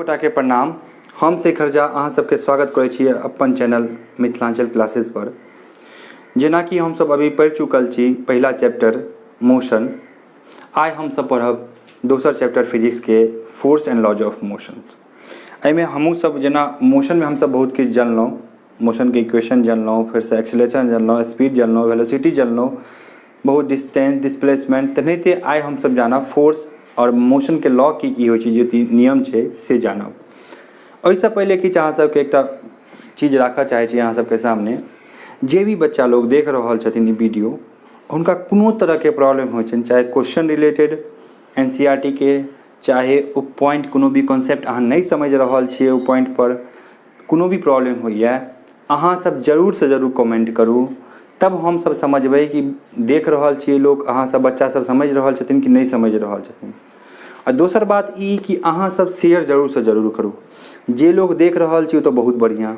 गोटाके प्रणाम। हम शेखर झा अहाँ सबके स्वागत करै छी अपन चैनल मिथिलांचल क्लासेस पर। जेनाकि हमसब अभी पढ़ि चुकल छी पहिला चैप्टर मोशन, आइ हमसब पढ़ब दोसर chapter फिजिक्सके force and laws of motion. एहिमे हमहूँ सब जेना मोशनमे हमसब बहुत किछु जानलहुँ, मोशनके इक्वेशन जानलहुँ, फेरसँ एक्सेलेरेशन जानलहुँ, स्पीड जानलहुँ, वेलोसिटी जानलहुँ, बहुत डिस्टेंस डिस्प्लेसमेंट। तेनाहिते आइ हमसब जानब फोर्स आओर मोशनके लॉ की की होइ छै, जे नियम छै से जानब। ओहिसँ पहिले किछु अहाँ सबके एकटा चीज राखऽ चाहै छी अहाँ सबके सामने। जे भी बच्चा लोग देख रहल छथिन ई वीडियो, हुनका कोनो तरहके प्रॉब्लम होइ छनि, चाहे question related N C R T के, चाहे ओ पॉइंट कोनो भी कॉन्सेप्ट अहाँ नहि समझि रहल छियै, ओ पॉइंटपर कोनो भी प्रॉब्लम होइए, अहाँ सब जरूरसँ जरूर कमेंट करू, तब हमसब समझबै कि देख रहल छियै लोक, अहाँ सब बच्चा सब समझि रहल छथिन कि नहि समझि रहल छथिन। आ दोसर बात ई कि अहाँ सब शेयर जरूरसँ जरूर करू। जे लोक देख रहल छी ओ तऽ बहुत बढ़िआँ,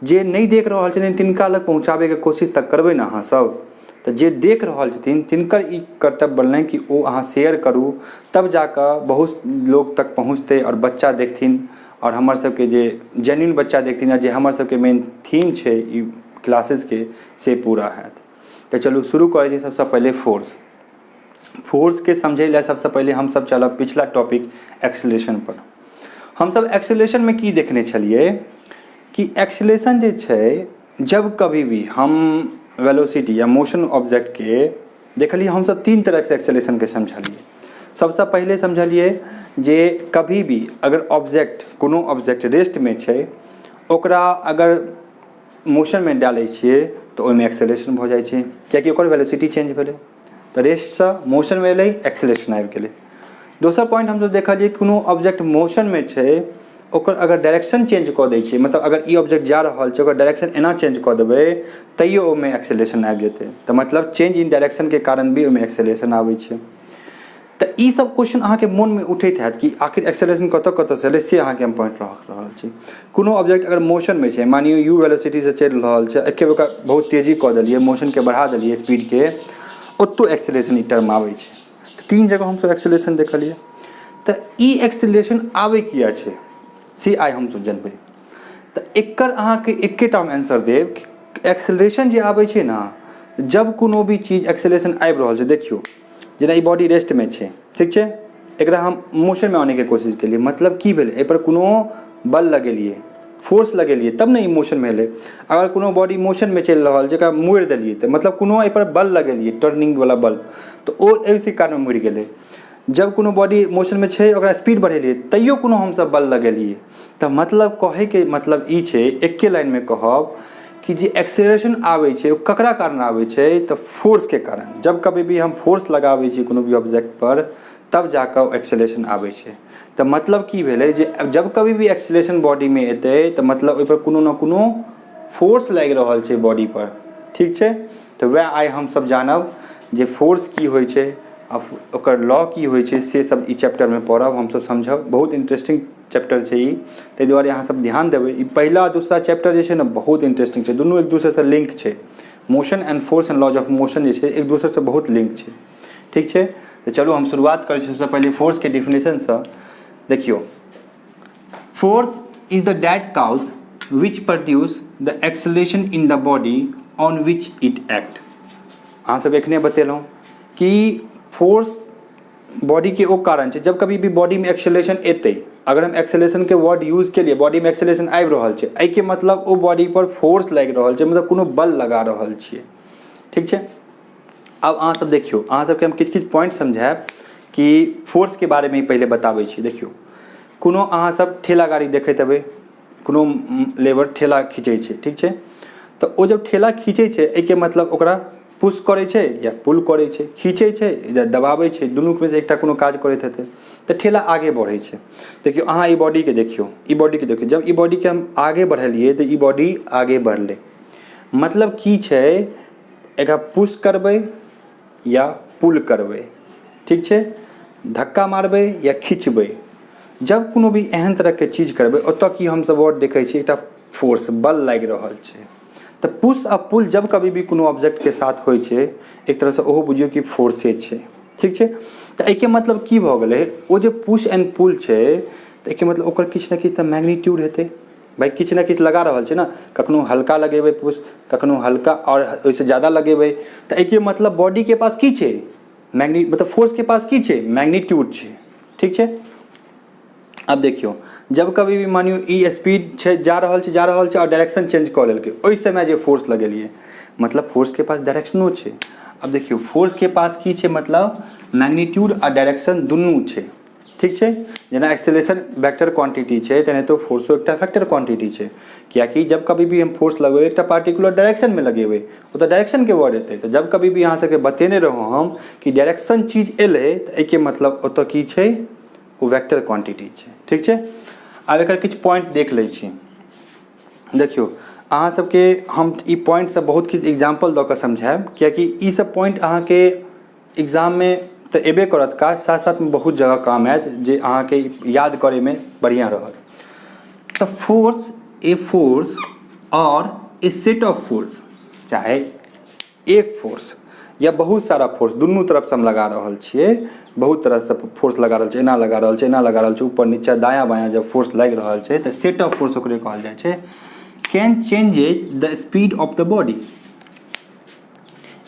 जे नहि देख रहल छथिन तिनका लग पहुँचाबैके कोशिश तऽ करबै ने अहाँ सब। तऽ जे देख रहल छथिन तिनकर ई कर्तव्य बनलनि कि ओ अहाँ शेयर करू, तब जाकऽ बहुत लोक तक पहुँचतै आओर बच्चा देखथिन, आओर हमर सबके जे जेन्युन बच्चा देखथिन आ जे हमर सबके मेन थीम छै ई क्लासेसके से पूरा हैत। तऽ चलू शुरू करै छी। सबसँ पहिले फोर्स, फोर्सके समझै लए सबसँ पहिले हमसब चलब पिछला टॉपिक एक्सलेशन पर। हमसब एक्सलेशनमे की देखने छलियै कि एक्सलेशन जे छै, जब कभी भी हम वेलोसिटी या मोशन ऑब्जेक्टके देखलियै, हमसब तीन तरहसँ एक्सेलेरेशनके समझलियै। सबसँ पहिले समझलियै जे कभी भी अगर ऑब्जेक्ट, कोनो ऑब्जेक्ट रेस्टमे छै, ओकरा अगर मोशनमे डालै छियै तऽ ओहिमे एक्सेलेरेशन भऽ जाइ छै, कियाकि ओकर वेलोसिटी चेंज भेलै। तऽ रेस्टसँ मोशनमे एलै, एक्सेलेरेशन आबि गेलै। दोसर पॉइंट हमसब देखलियै, कोनो ऑब्जेक्ट मोशनमे छै, ओकर अगर डायरेक्शन चेंज कऽ दै छियै, मतलब अगर ई ऑब्जेक्ट जा रहल छै, ओकर डायरेक्शन एना चेंज कऽ देबै, तैयो ओहिमे एक्सेलेरेशन आबि जेतै। तऽ मतलब चेंज इन डायरेक्शनके कारण भी ओहिमे एक्सेलेरेशन आबै छै। तऽ ई सब क्वेश्चन अहाँके मोनमे उठैत हैत कि आखिर एक्सेलेरेशन कतऽ कतऽसँ एलै, से अहाँके हम पॉइंट रख रहल छी। कोनो ऑब्जेक्ट अगर मोशनमे छै, मानियौ यू वेलोसिटीसँ चलि रहल छै, एके बेर ओकरा बहुत तेजी कऽ देलियै, मोशनके बढ़ा देलियै स्पीडके, ओतौ एक्सेलेरेशन ई टर्म आबै छै। तऽ तीन जगह हमसब एक्सेलेरेशन देखलियै। तऽ ई एक्सेलेरेशन आबै किया छै से आइ हमसब जनबै। तऽ एकर अहाँके एकेटा हम आंसर देब कि एक्सेलेरेशन जे आबै छै ने, जब कोनो भी चीज एक्सेलेरेशन आबि रहल छै, देखियौ जेना ई बॉडी रेस्टमे छै, ठीक छै, एकरा हम मोशनमे आनैके कोशिश केलियै, मतलब की भेलै? एहिपर कोनो बल लगेलियै, फोर्स लगेलियै, तब ने ई मोशनमे एलै। अगर कोनो बॉडी मोशनमे चलि रहल छै, एकरा मोड़ि देलियै, तऽ मतलब कोनो एहिपर बल लगेलियै, टर्निंगवला बल, तऽ ओ एहि कारण मुड़ि गेलै। जब कोनो बॉडी मोशनमे छै, ओकरा स्पीड बढ़ेलियै, तैयो कोनो हमसब बल लगेलियै। तऽ मतलब कहैके मतलब ई छै, एके लाइनमे कहब कि जे एक्सेलरेशन आबै छै ओ ककरा कारण आबै छै? तऽ फोर्सके कारण। जब कभी भी हम फोर्स लगाबै छियै कोनो भी ऑब्जेक्ट पर, तब जाकऽ ओ एक्सेलरेशन आबै छै। तऽ मतलब की भेलै जे जब कभी भी एक्सेलरेशन बॉडीमे एतै, तऽ मतलब ओहिपर कोनो ने कोनो फोर्स लागि रहल छै बॉडी पर, ठीक छै। तऽ वएह आइ हमसब जानब जे फोर्स की होइ छै आ ओकर लॉ की होइ छै, से सब ई चैप्टरमे पढ़ब हमसब, समझब। बहुत इंटरेस्टिंग चैप्टर छै ई, ताहि दुआरे अहाँ सब ध्यान देबै। ई पहिला दूसरा चैप्टर जे छै ने, बहुत इंटरेस्टिंग छै। दुनू एक दोसरसँ लिंक छै। Motion and force and laws of motion जे छै, एक दोसरसँ बहुत लिंक छै, ठीक छै। तऽ चलू हम शुरुआत करै छी सबसँ पहिले फोर्सके डिफिनेशनसँ। देखियौ, force is the that cause which produce the acceleration in the body on which it act। अहाँ सबके एखने बतेलहुँ कि फोर्स बॉडीके ओ कारण छै, जब कभी भी बॉडीमे एक्सेलरेशन एतै, अगर हम एक्सेलरेशनके वर्ड यूज केलियै, बॉडीमे एक्सेलरेशन आबि रहल छै, एहिके मतलब ओ बॉडी पर फोर्स लागि रहल छै, मतलब कोनो बल लगा रहल छियै, ठीक छै। आब अहाँ सब देखियौ, अहाँ सबके हम किछु किछु पॉइंट समझायब कि फोर्सके बारेमे पहिले बताबै छी। देखियौ, कोनो अहाँ सब ठेला गाड़ी देखैत हेबै, कोनो लेबर ठेला खींचै छै, ठीक छै। तऽ ओ जब ठेला खींचै छै, एहिके मतलब ओकरा पुश करै छै या पुल करै छै, खींचै छै या दबाबै छै, दुनूमे से एकटा कोनो काज करैत हेतै, तऽ ठेला आगे बढ़ै छै। देखियौ, अहाँ ई बॉडीके देखियौ, ई बॉडीके देखियौ। जब ई बॉडीके हम आगे बढ़ेलियै, तऽ ई बॉडी आगे बढ़लै। मतलब की छै? एकरा पुश करबै या पुल करबै, ठीक छै, धक्का मारबै या खिचबै, जब कोनो भी एहन तरहके चीज करबै, ओतऽ की हमसब वर्ड देखै छियै? एकटा फोर्स, बल लागि रहल छै। तऽ पुश आ पुल जब कभी भी कोनो ऑब्जेक्टके साथ होइ छै, एक तरहसँ ओहो बुझियौ कि फोर्से छै, ठीक छै। तऽ एहिके मतलब की भऽ गेलै? ओ जे पुश एंड पुल छै, तऽ एहिके मतलब ओकर किछु ने किछु तऽ मैग्नीट्यूड हेतै। भाइ किछु ने किछु लगा रहल छै ने, कखनो हल्का लगेबै पुश, कखनो हल्का आओर ओहिसँ ज्यादा लगेबै, तऽ एहिके मतलब बॉडीके पास की छै? मैग्नी मतलब फोर्सके पास की छै? मैग्नीट्यूड छै। ठीक छै। आब देखियौ, जब कभी भी मानियौ ई स्पीड छै, जा रहल छै, जा रहल छै आओर डायरेक्शन चेंज कऽ लेलकै, ओहि समय जे फोर्स लगेलियै, मतलब फोर्सके पास डायरेक्शनो छै। आब देखियौ, फोर्सके पास की छै? मतलब मैग्नीट्यूड आ डायरेक्शन दुनू छै। ठीक छै। जेना एक्सेलेरेशन वेक्टर क्वांटिटी छै, तेनाहिते फोर्सो एकटा वेक्टर क्वांटिटी छै, कियाकि जब कभी भी हम फोर्स लगेबै, एकटा पार्टिकुलर डायरेक्शनमे लगेबै, ओतऽ डायरेक्शनके वर्ड एतै। तऽ जब कभी भी अहाँ सबके बतेने रहौं हम कि डायरेक्शन चीज एलै, तऽ एहिके मतलब ओतऽ की छै? ओ वेक्टर क्वांटिटी छै। ठीक छै। आब एकर किछु पॉइंट देख लै छी। देखियौ, अहाँ सबके हम ई पॉइंट सब बहुत किछु एग्जाम्पल दऽ कऽ समझायब, कियाकि ई सब पॉइंट अहाँके एग्जाममे तऽ एबे करत काज, साथ साथमे बहुत जगह काम आयत, जे अहाँके याद करैमे बढ़िआँ रहत। तऽ फोर्स, ए फोर्स आओर ए सेट ऑफ फोर्स, चाहे एक फोर्स या बहुत सारा फोर्स, दुनू तरफसँ हम लगा रहल छियै, बहुत तरहसँ फोर्स लगा रहल छियै, एना लगा रहल छियै, एना लगा रहल छियै, ऊपर नीचा दायाँ बायाँ जब फोर्स लागि रहल छै, तऽ सेट ऑफ फोर्स ओकरे कहल जाइ छै। Can changes the speed of the body.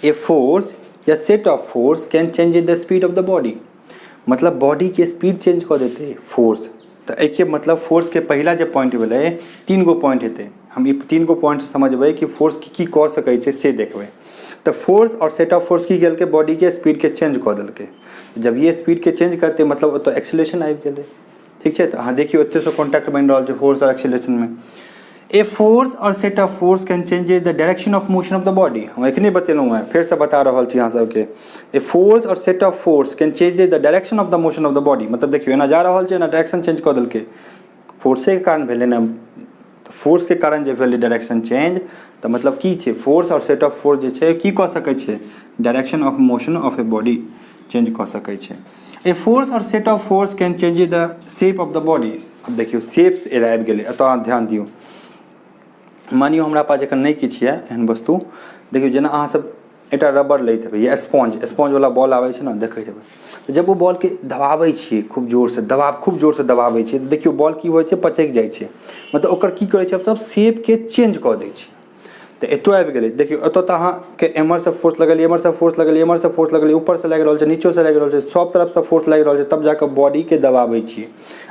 A force या set of force can change the speed of the body, मतलब बॉडीके स्पीड चेंज कऽ देतै फोर्स। तऽ एहिके मतलब फोर्सके पहिला जे पॉइंट भेलै, तीन गो पॉइंट हेतै, हम ई तीन गो पॉइंट समझबै कि फोर्स की की कऽ सकै छै, से देखबै। तऽ फोर्स आओर सेट ऑफ फोर्स की केलकै? बॉडीके स्पीडके चेंज कऽ देलकै। जब ये स्पीडके चेंज करतै, मतलब ओतऽ एक्सेलेरेशन आबि गेलै। ठीक छै। तऽ अहाँ देखियौ, एतयसँ कॉन्टैक्ट बनि रहल छै फोर्स आओर एक्सेलेरेशनमे। ए फोर्स आओर set of force can change the direction of motion of the body. हम एखने बतेलहुँ हेँ, फेरसँ बता रहल छी अहाँ सबके। ए फोर्स आओर set of force can change the direction of the motion of the body, मतलब देखियौ, एना जा रहल छै, एना डायरेक्शन चेंज कऽ देलकै, फोर्सेके कारण भेलै ने। तऽ फोर्सके कारण जे भेलै डायरेक्शन चेंज, तऽ मतलब की छै? फोर्स आओर सेट ऑफ फोर्स जे छै, की कऽ सकै छै? Direction of motion of a body change कऽ सकै छै। ए फोर्स आओर set of force can change the shape of the body. आब देखियौ, शेप आबि गेलै एतऽ, अहाँ ध्यान दियौ। मानियौ हमरा पास एखन नहि किछु यऽ एहन वस्तु। देखियौ, जेना अहाँ सब एकटा रबड़ लैत हेबै या स्पॉन्ज, स्पॉन्जवला बॉल आबै छै ने, देखैत हेबै। तऽ जब ओ बॉलके दबाबै छियै खूब जोरसँ, दबाब खूब जोरसँ दबाबै छियै, तऽ देखियौ, बॉल की होइ छै? पचकि जाइ छै। मतलब ओकर की करै छै हमसब? शेपके चेंज कऽ दै छियै। तऽ एतौ आबि गेलै। देखियौ, एतऽ तऽ अहाँके एम्हरसँ फोर्स लगेलियै, एम्हरसँ फोर्स लगेलियै, एम्हरसँ फोर्स लगेलियै, ऊपरसँ लागि रहल छै, नीचोसँ लागि रहल छै, सब तरफसँ फोर्स लागि रहल छै, तब जाकऽ बॉडीके दबाबै छियै।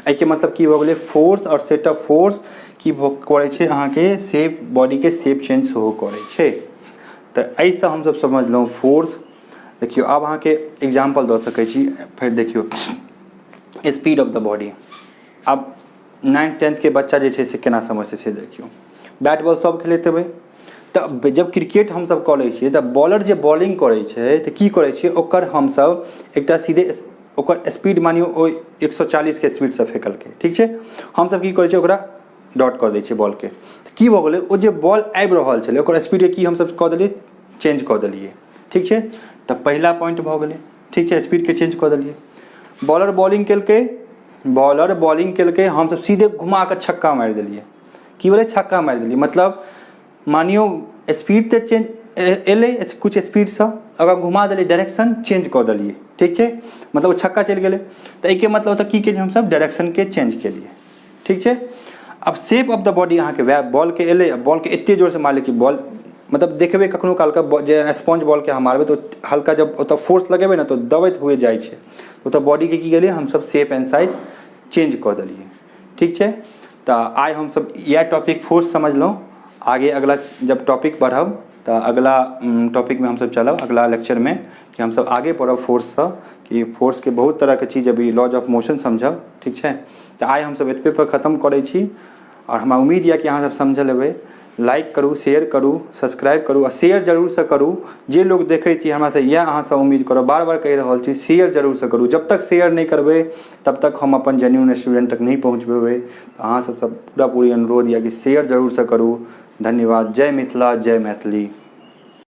एहिके मतलब की भऽ गेलै? फोर्स आओर सेट ऑफ फोर्स की करै छै? अहाँके शेप, बॉडीके शेप चेंज सेहो करै छै। तऽ एहिसँ हमसब समझलहुँ फोर्स। देखियौ, आब अहाँके एग्जाम्पल दऽ सकै छी। फेर देखियौ, स्पीड ऑफ the body. आब नाइन्थ टेंथके बच्चा जे छै से केना समझतै, से देखियौ। बैट बॉल सब खेलैत हेबै। तऽ जब क्रिकेट हमसब कऽ लै छियै, तऽ बॉलर जे बॉलिंग करै छै, तऽ की करै छियै? ओकर हमसब एकटा सीधे ओकर स्पीड, मानियौ ओ 140के स्पीडसँ फेकलकै, ठीक छै, हमसब की करै छियै? ओकरा डॉट कऽ दै छियै बॉलके। तऽ की भऽ गेलै? ओ जे बॉल आबि रहल छलै, ओकर स्पीडके की हमसब कऽ देलियै? चेंज कऽ देलियै। ठीक छै। तऽ पहिला पॉइंट भऽ गेलै, ठीक छै, स्पीडके चेंज कऽ देलियै। बॉलर बॉलिंग केलकै, बॉलर बॉलिंग केलकै, हमसब सीधे घुमा कऽ छक्का मारि देलियै। की भेलै? छक्का मारि देलियै। मतलब मानियौ स्पीड तऽ चेंज एलै किछु स्पीडसँ, ओकरा घुमा देलियै, डायरेक्शन चेंज कऽ देलियै। ठीक छै। मतलब ओ छक्का चलि गेलै। तऽ एहिके मतलब तऽ की केलियै हमसब? डायरेक्शनके चेंज केलियै। ठीक छै। आब शेप ऑफ the body अहाँके वएह बॉलके एलै। बॉलके एते जोरसँ मारलै कि बॉल, मतलब देखबै कखनो कालके जे स्पॉन्ज बॉलके अहाँ मारबै, तऽ हल्का जब ओतऽ फोर्स लगेबै ने, तऽ दबैत हुए जाइ छै। ओतऽ बॉडीके की केलियै हमसब? शेप एंड साइज चेंज कऽ देलियै। ठीक छै। तऽ आइ हमसब इएह टॉपिक फोर्स समझलहुँ। आगे अगला जब टॉपिक बढ़ब, तऽ अगला टॉपिकमे हमसब चलब, अगला लेक्चरमे कि हमसब आगे बढ़ब फोर्ससँ, कि फोर्सके बहुत तरहके चीज, अभी लॉज ऑफ मोशन समझब। ठीक छै। तऽ आइ हमसब एतबे पर खतम करै छी आओर हमरा उम्मीद यऽ कि अहाँ सब समझल हेबै। लाइक करू, शेयर करू, सब्सक्राइब करू आ शेयर जरूरसँ करू। जे लोग देखै छी, हमरासँ इएह अहाँसँ उम्मीद करब, बार बार कहि रहल छी, शेयर जरूरसँ करू। जब तक शेयर नहि करबै, तब तक हम अपन जेन्यून स्टूडेंट तक नहि पहुँच पेबै। तऽ अहाँ सबसँ पूरा पूरी अनुरोध यऽ कि शेयर जरूरसँ करू। धन्यवाद। जय मिथिला, जय मैथिली।